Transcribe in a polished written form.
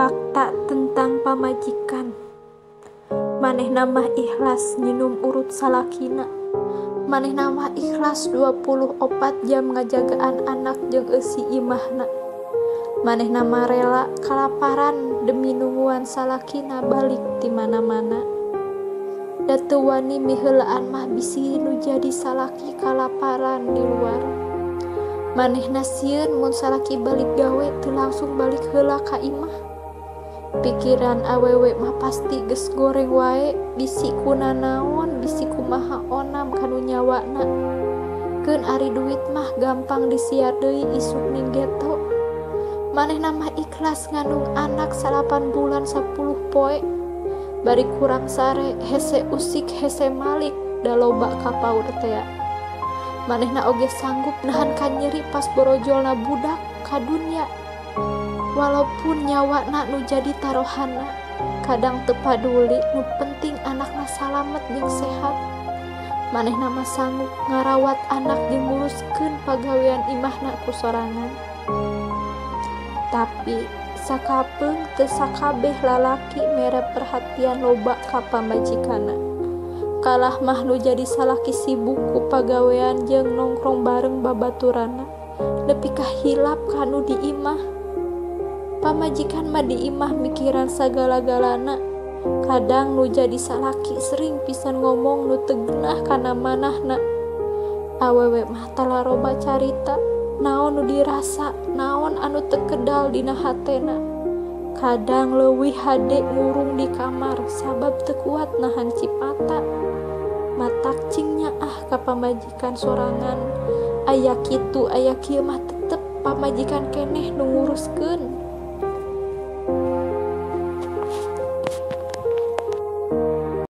Fakta tentang pamajikan. Manehna mah ikhlas nginum urut salakina. Manehna mah ikhlas 24 jam ngajagaan anak jeung eusi imahna. Manehna mah rela kalaparan demi nungguan salakina balik ti mana-mana. Da teu wani miheulaan mah bisi nu jadi salaki kalaparan di luar. Manehna sieun mun salaki balik gawe teu langsung balik heula ka imah. Pikiran awewe mah pasti geus goreng wae, bisi kunanaon, bisi kumaha onam kanu nyawana. Keun ari duit mah gampang disiar deui isuk ning geto. Manehna mah ikhlas ngandung anak 8 bulan 10 poe. Bari kurang sare, hese usik hese malik, da loba kapaur tea. Manehna oge sanggup nahan kanyeri pas borojolna budak ka dunya. Walaupun nyawana nu jadi tarohana, kadang teu paduli, nu penting anakna salamet jeung sehat. Manehna mah sanggup ngarawat anak jeung nguruskeun pagawean imahna ku sorangan. Tapi sakapeung teu sakabeh lalaki mere perhatian loba ka pamajikanna. Kalah mah nu jadi salaki sibuk ku pagawean jeung nongkrong bareng babaturanna, nepi ka hilap kanu di imah. Pamajikan mah di imah mikiran sagala-galana. Kadang nu jadi salaki sering pisan ngomong nu teu geunah kana manahna. Awewe mah talaroba carita, naon nu dirasa, naon anu teu kedal dina hatena. Kadang leuwih hade ngurung di kamar sabab teu kuat nahan cipata. Matak cing nyaah ka pamajikan sorangan. Aya kitu aya kieu mah tetep pamajikan keneh nu nguruskeun.